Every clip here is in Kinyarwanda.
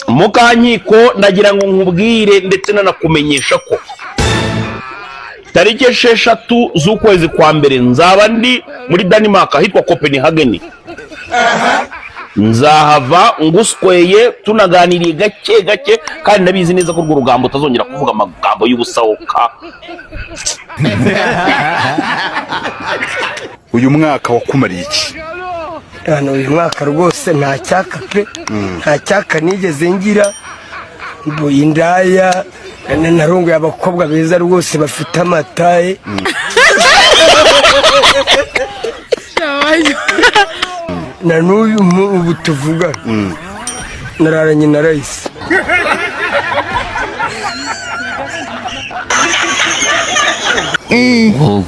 Mukankiko, ndagira ngo nkubwire ndetse nanakumenyesha ko tariki 6 z'ukwezi kwa mbere nzaba ndi muri Denmark ahitwa Copenhagen. Nzahava ngusweye, tunaganiriye gake gake, kandi ndabizi neza ko urwo rugambo utazongera kuvuga amagambo y'ubusawoka. Uyu mwaka wakumariye iki? Hano uyu mwaka rwose nta cyaka pe, nta cyaka nigeze ngira. Mbu indaya narongoye abakobwa beza rwose bafite amataye. Na n'uyu ubu tuvuga nararanye na Rayisi.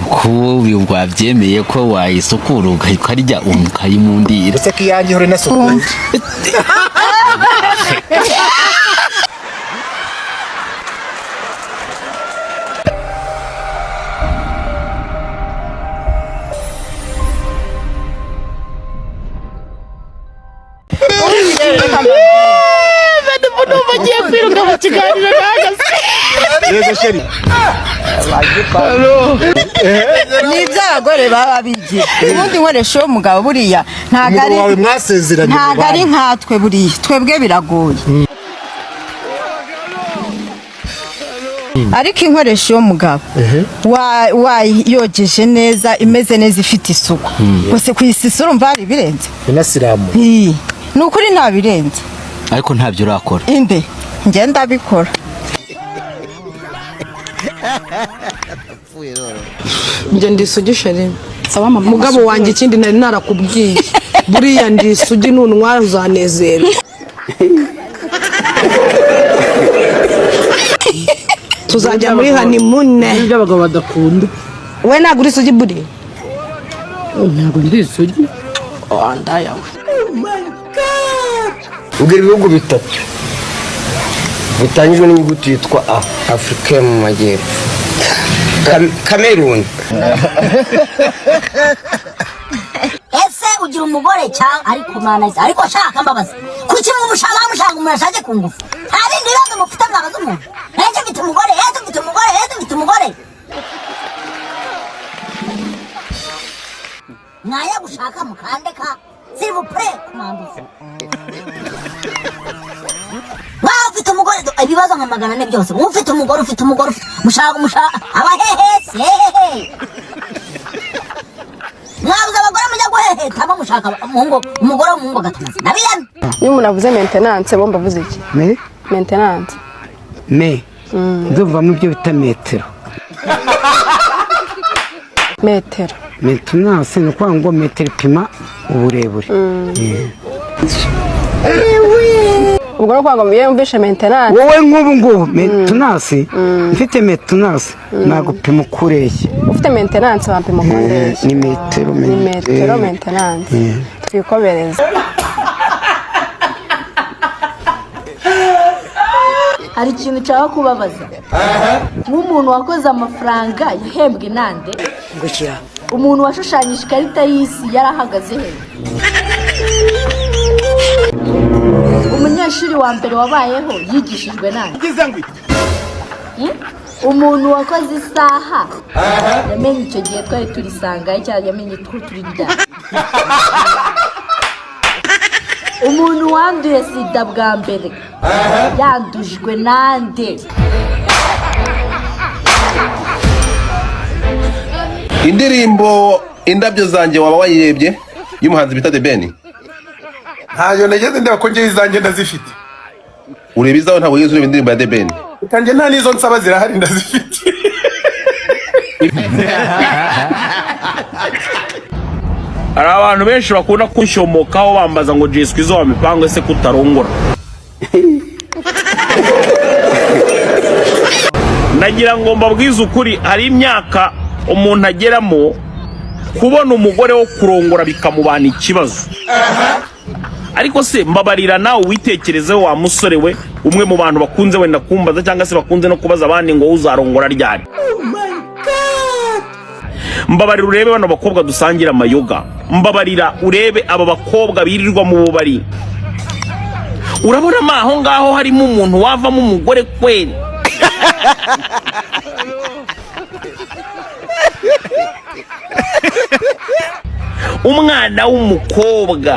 Kuba wabyemeye ko wayisukura ukarya ukayimundira. Uretse ko iyanjye ihora inasukuye. Numva agiye kwiruka mu kiganiro nahagaze. Yego chérie. Ni iby'abagore baba bigira. Ubundi nkoresha uwo mugabo buriya ntabwo ari Umugabo wawe mwasezeranye mu ntabwo ari banki. Nkatwe buriya twebwe biragoye, ariko inkoresho y'umugabo wayogeje neza, imeze neza, ifite isuku gusa kuyisisa, urumva hari ibirenze? Inasiramu. Ii, ni ukuri nta birenze. Ariko ntabyo urakora. Inde njye ndabikora. Njye ndi isugi chérie, mugabo wanjye. Ikindi nari narakubwiye, buriya ndi isugi, nuntwara uzanezerwa, tuzajya muri honeymoon. Ibyo abagabo badakunda. We ntabwo uri isugi buriya? Ntabwo ndi isugi. Wandaya we. Ubwira ibihugu bitatu bitangijwe n'inyuguti yitwa A. Afurika yo mu Majyepfo, Kameruni. Ese ugira umugore cyangwa? Ariko mana, ariko shaka mbabaza, kuki mushaka mushaka umuntu ashaje ku ngufu? Nta bindi bibazo mufite mwabaza umuntu? Ese mfite umugore? Ese mfite umugore? Ese mfite umugore? Mwaya gushaka mukandeka, s'il vous plaît, kumambuza. Waba ufite umugore, ibibazo nka 400 byose. Ufite umugore, ufite umugore, ufite mushaka mushaka abahehesi hehehe. Mwabuze abagore mujya guhehetamo, mushaka umuhungu, umugore w'umuhungu agatamaza nabiyamye. Iyo umuntu avuze maintenance, bomba avuze iki? Me. Maintenance. Me ndumvamo ibyo bita metero. Metero. Maintenance ni ukuvuga ngo metero ipima uburebure. Ubwo ni ukuvuga ngo iyo yumvishe maintenance. Wowe nk'ubu ngubu maintenance, mfite maintenance nagupima uko ureshya. Ufite maintenance wampima uko ndeshya. Ni metero. Ni metero, maintenance. Twikomereze. Hari ikintu nshaka kubabaza: nk'umuntu wakoze amafaranga yahembwe nande? Umuntu washushanyije ikarita y'isi yarahagaze he? Umunyeshuri wa mbere wabayeho yigishijwe nande? Umuntu wakoze isaha yamenye icyo gihe twari turi sangahe, cyangwa yamenye two turi ryari? Umuntu wanduye sida bwa mbere yandujwe nande? Indirimbo "Indabyo Zanjye" waba wayirebye y'umuhanzi bita The Ben? Ntayo nageze ndeba, ko ngewe izanjye ndazifite. Ureba izawe, ntabwo wigeze ureba indirimbo ya The Ben? Kanjye nta n'izo nsaba, zirahari ndazifite. Hari abantu benshi bakunda kunshomokaho bambaza ngo: "Jeswe izo wa mipango, ese kutarongora?" Nagira ngo mbabwize ukuri, hari imyaka umuntu ageramo kubona umugore wo kurongora bikamubana ikibazo. Ariko se mbabarira nawe witekerezeho, wa musore we, umwe mu bantu bakunze wenda kumbaza cyangwa se bakunze no kubaza abandi ngo: "Uzarongora ryari?" Mbabarira urebe bano bakobwa dusangira amayoga, mbabarira urebe aba bakobwa birirwa mu bubari. Urabona mo aho ngaho harimo umuntu wavamo umugore kweri? Umwana w'umukobwa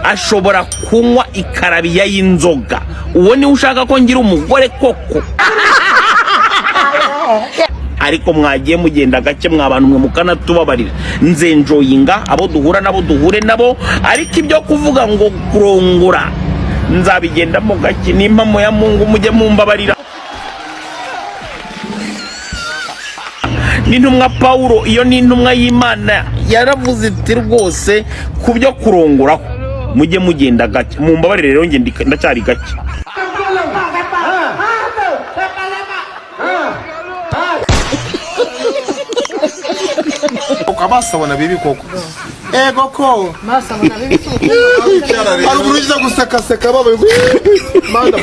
ashobora kunywa ikarabiya y'inzoga, uwo niwe ushaka ko ngira umugore koko? Ariko mwagiye mugenda gake mwa bantu mwe, mukanatubabarira. Nzenjoyinga abo duhura nabo, duhure nabo, ariko ibyo kuvuga ngo kurongora nzabigendamo gake n'impamo ya Mungu, mujye mumbabarira. N'intumwa Pawulo, iyo ni intumwa y'Imana, yaravuze iti rwose ku byo kurongoraho mujye mugenda gake, mumbabarire. Rero njye ndacyari gake. Amaso abona bibi koko, ego ko hari umuntu uza gusekaseka babaye mana.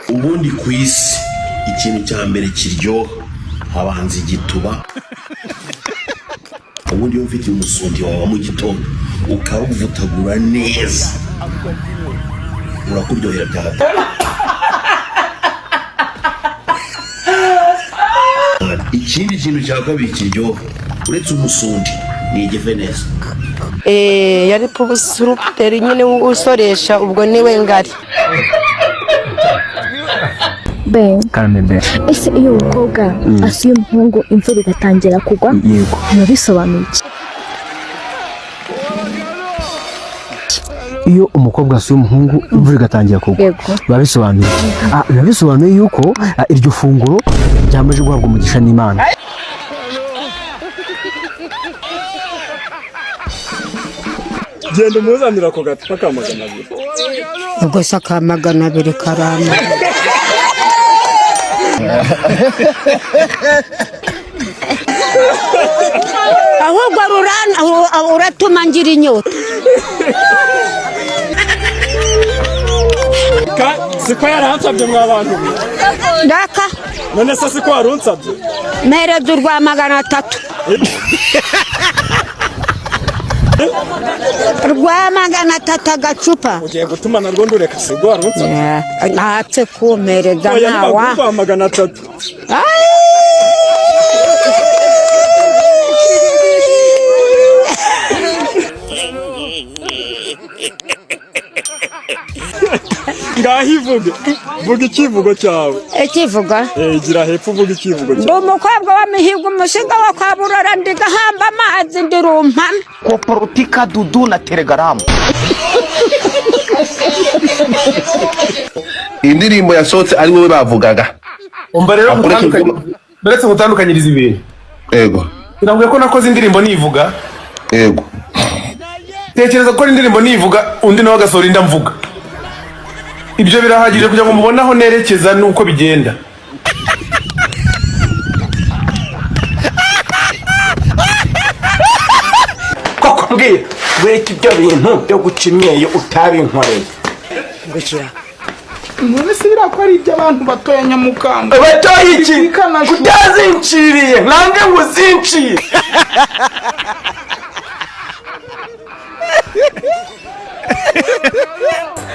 Ubundi ku isi ikintu cya mbere kiryoha habanza igituba. Ubundi iyo ufite umusundi wawe wa mu gitondo ukawuvutagura neza, urakuryohera bya Ikindi kintu cya kabiri kiryoha uretse umusundi ni igifenesi. Yari pubusuruputeri nyine usoresha, ubwo niwe ngari. Karame. Ese iyo umukobwa asuye umuhungu imvura igatangira kugwa, Yego. biba bisobanuye iki? Iyo umukobwa asuye umuhungu imvura igatangira kugwa, biba bisobanuye biba bisobanuye yuko iryo funguro ryamaze guhabwa umugisha n'Imana. Genda umuzanira ako gacupa ka 200. Ubwo se aka 200 karama? Ahubwo uratuma ngira inyota. Siko yaransabye mwa bantu mwe. Ndaka. None se siko warunsabye? Mpereza urwa 300. Rwa 300 agacupa. Ugiye gutuma narwo ndureka, siko warunsabye? Ntatse kumpereza. Oya. Ntawa. Ntibaguha 300. Ngaho ivuge, vuga icyivugo cyawe. Ikivuga? Gira hepfo uvuge icyivugo Ndi cyawe. umukobwa w'amihigo, umushinga wo kwa Burora, ndigahamba amazi, ndi rumpame. Koporotika dudu na telegaramu. Indirimbo yasohotse ari wowe bavugaga. Umva rero. Akoresha Uretse gutandukanyiriza ibintu. Yego. Biravuga ko nakoze indirimbo nivuga. Yego. Tekereza gukora indirimbo nivuga, undi nawe agasohora indi amvuga. Ibyo birahagije kugira ngo mubone aho nerekeza n'uko bigenda. Koko mbwira, wereka ibyo bintu byo guca imyeyo utabinkoreye. Gukira. None se biriya ko ari iby'abantu batoya, nyamukanga? Batoya iki? Utazinciriye nange ngo uzincire.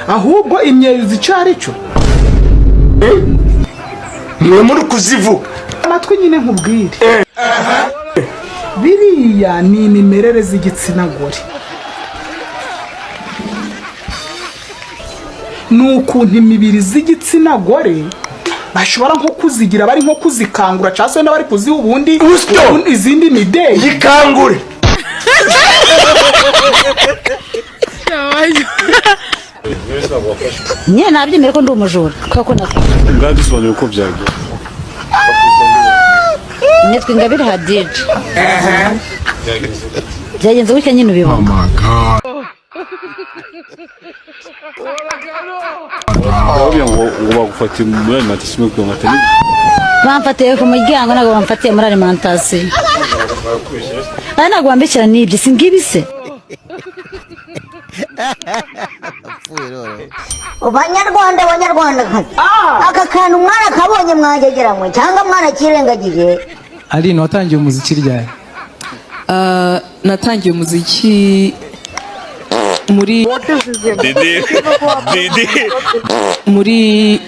Ahubwo imyeyo uzi icyo ari cyo? Mwe muri kuzivuga. Amatwi nyine nkubwire, biriya ni imimerere z'igitsina gore, ni ukuntu imibiri z'igitsina gore bashobora nko kuzigira, bari nko kuzikangura cyangwa se bari kuziha ubundi Usyo! Izindi mideli. Yikangure. Nyine nabyemeye ko ndi umujura kubera ko Ngaho dusobanura uko byagenze. Nitwa Ingabire Hadija. Byagenze gutya nyine ubibona. Ndababwira ngo bagufatiye muri alimentation kugira ngo atari Bamfatiye ku muryango, ntabwo bamfatiye muri alimentation. Aya ntabwo bambeshyira n'ibyo si ngibi se. Ndapfuye none. Banyarwanda, banyarwandakazi, aka kantu mwarakabonye mwagegeramwe cyangwa mwarakirengagije? Aline, watangiye umuziki ryari? Natangiye umuziki muri Didi, Didi. muri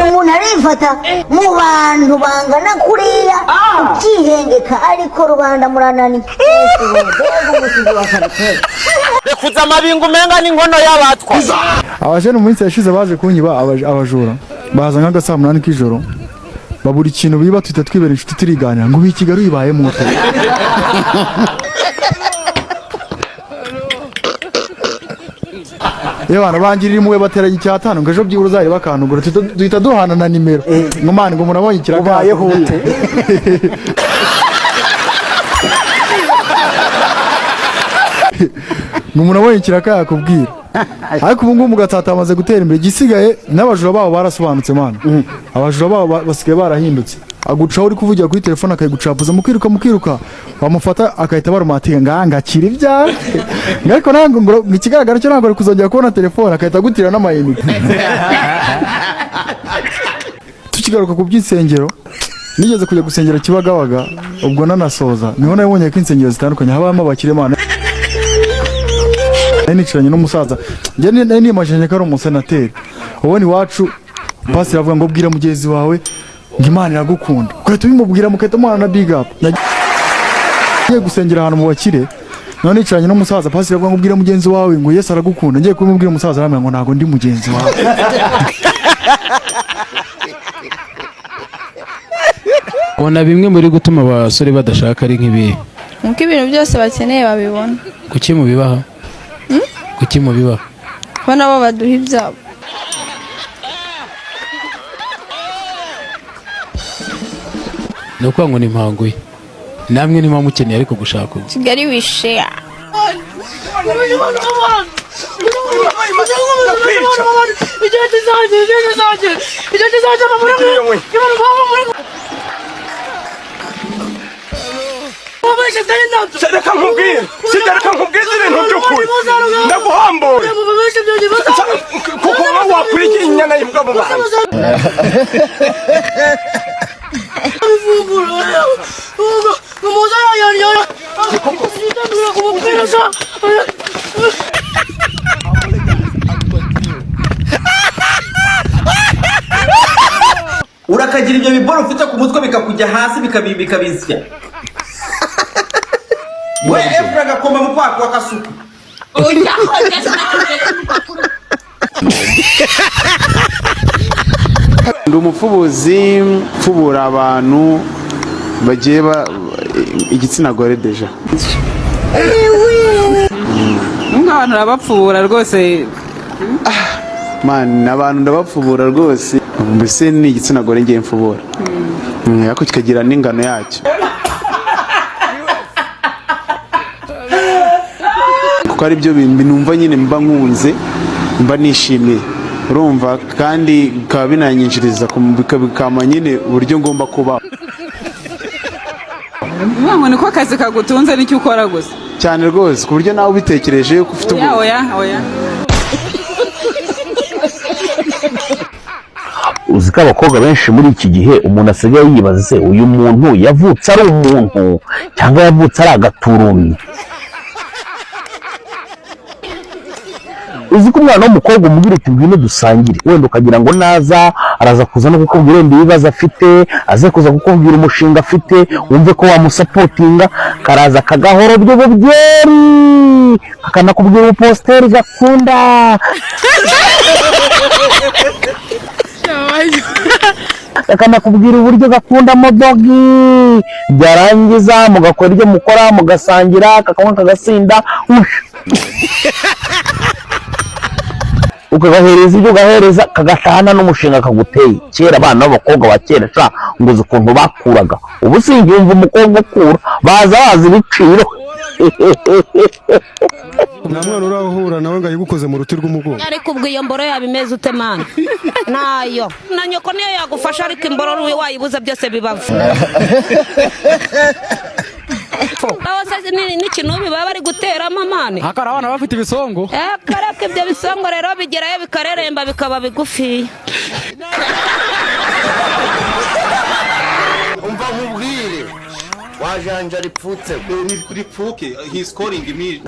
Umuntu arifata mu bantu bangana kuriya ukihengeka, ariko rubanda muranani. Mbega umusizi wa karateri! Rekuza amabinga, umenga n'inkono y'abatwa. Abajene mu minsi yashize baje kunyiba, abajura baza nk'aga saa 8 k'ijoro, babura ikintu biba, tuhita twibera inshuti, turiganira ngo ubu i Kigali uyibayemo ute? Iyo abantu bangirira impuhwe bateranye icyatanu ngo ejo byibura uzarebe bakantugura, duhita duhana na nimero ngo mani ngo umuntu abonye ikiraka. Ubayeho ute? Ngo umuntu abonye ikiraka yakubwira. Ariko ubu ngubu mu Gatsata hamaze gutera imbere, igisigaye n'abajura babo barasobanutse mana. Abajura babo basigaye barahindutse, agucaho uri kuvugira kuri telefone akayigucapuza, mukiruka mukiruka, wamufata agahita barumatinga ngo ngakira ibyawe, ngo ariko ntabwo ngo ikigaragara cyo ntabwo ari kuzongera kubona telefone, agahita agutira n'amayinite. Tukigaruka ku by'insengero, nigeze kujya gusengera Kibagabaga, ubwo nanasoza niho nabonye ko insengero zitandukanye habamo abakire mana. Nari nicaranye n'umusaza, njye nari nimajije ko ari umusenateri. Ubona iwacu pasiteri avuga ngo bwira mugenzi wawe ngo Imana iragukunda, ugahita ubimubwira mugahita muhana na big up. Nagiye gusengera ahantu mu bakire, none nicaranye n'umusaza, pasiteri avuga ngo bwira mugenzi wawe ngo Yesu aragukunda. Ngiye kubimubwira, umusaza arambwira ngo ntabwo ndi mugenzi wawe. Ubona bimwe muri gutuma abasore badashaka ari nk'ibihe? Nuko ibintu byose bakeneye babibona. Kuki mubibaha? Kuki mubibaha? Ko nabo baduha ibyabo. Ni ukuvuga ngo ni impangu ye, namwe niba mukeneye ariko gushaka ubu. Kigali wisheya. Reka nkubwire, sibyo? Reka nkubwire ibintu by'ukuri, ndaguhambure kuko wowe wakurikiye inyana y'imbwa mu bantu. Urakagira ibyo biboro ufite ku mutwe bikakujya hasi, bikabisya we. Efura agakoma mu kwaku akasuku. Ndi umupfubuzi, mfubura abantu bagiye ba igitsina gore déjà. Nk'abantu urabapfubura rwose? Man, abantu ndabapfubura rwose, mbese ni igitsina gore ngiye mfubura, ariko kikagira n'ingano yacyo, kuko ari byo bintu numva nyine mba nkunze, mba nishimiye, urumva, kandi bikaba binanyinjiriza, bikampa nyine uburyo ngomba kubaho. Uvuga ngo niko akazi kagutunze, nicyo ukora gusa? Cyane rwose, ku buryo nawe ubitekereje yuko ufite Oya, oya, oya. Uzi ko abakobwa benshi muri iki gihe umuntu asigaye yibaza se uyu muntu yavutse ari umuntu cyangwa yavutse ari agaturumyi? Uzi ko umwana w'umukobwa umubwira uti ngwino dusangire, wenda ukagira ngo naza araza kuza no kukubwira wenda ibibazo afite, aze kuza kukubwira umushinga afite, wumve ko wamusapotinga, karaza kagahoro by'ububyeri, kakanakubwira ubupositeri gakunda, akanakubwira uburyo gakunda modogi, byarangiza mugakora ibyo mukora, mugasangira, kakanywa kagasinda, ukagahereza ibyo ugahereza, kagatahana n'umushinga kaguteye. Kera abana b'abakobwa ba kera sha, ngo uzi ukuntu bakuraga, ubu sinjyumva umukobwa ukura, baza bazi ibiciro. Nta mwana urahura nawe ngo ayigukoze mu ruti rw'umugongo? Ariko ubwo iyo mboro yaba imeze ute mana? Nayo na nyoko niyo yagufasha, ariko imboro uri wayibuze byose bibava. Aho se? n'ikinubi baba bari guteramo, man. Hakari abana bafite ibisongo. Kareka, ibyo bisongo rero bigerayo bikareremba bikaba bigufiya. Umva nkubwire, wajanja ripfutse ripfuke, he's calling me.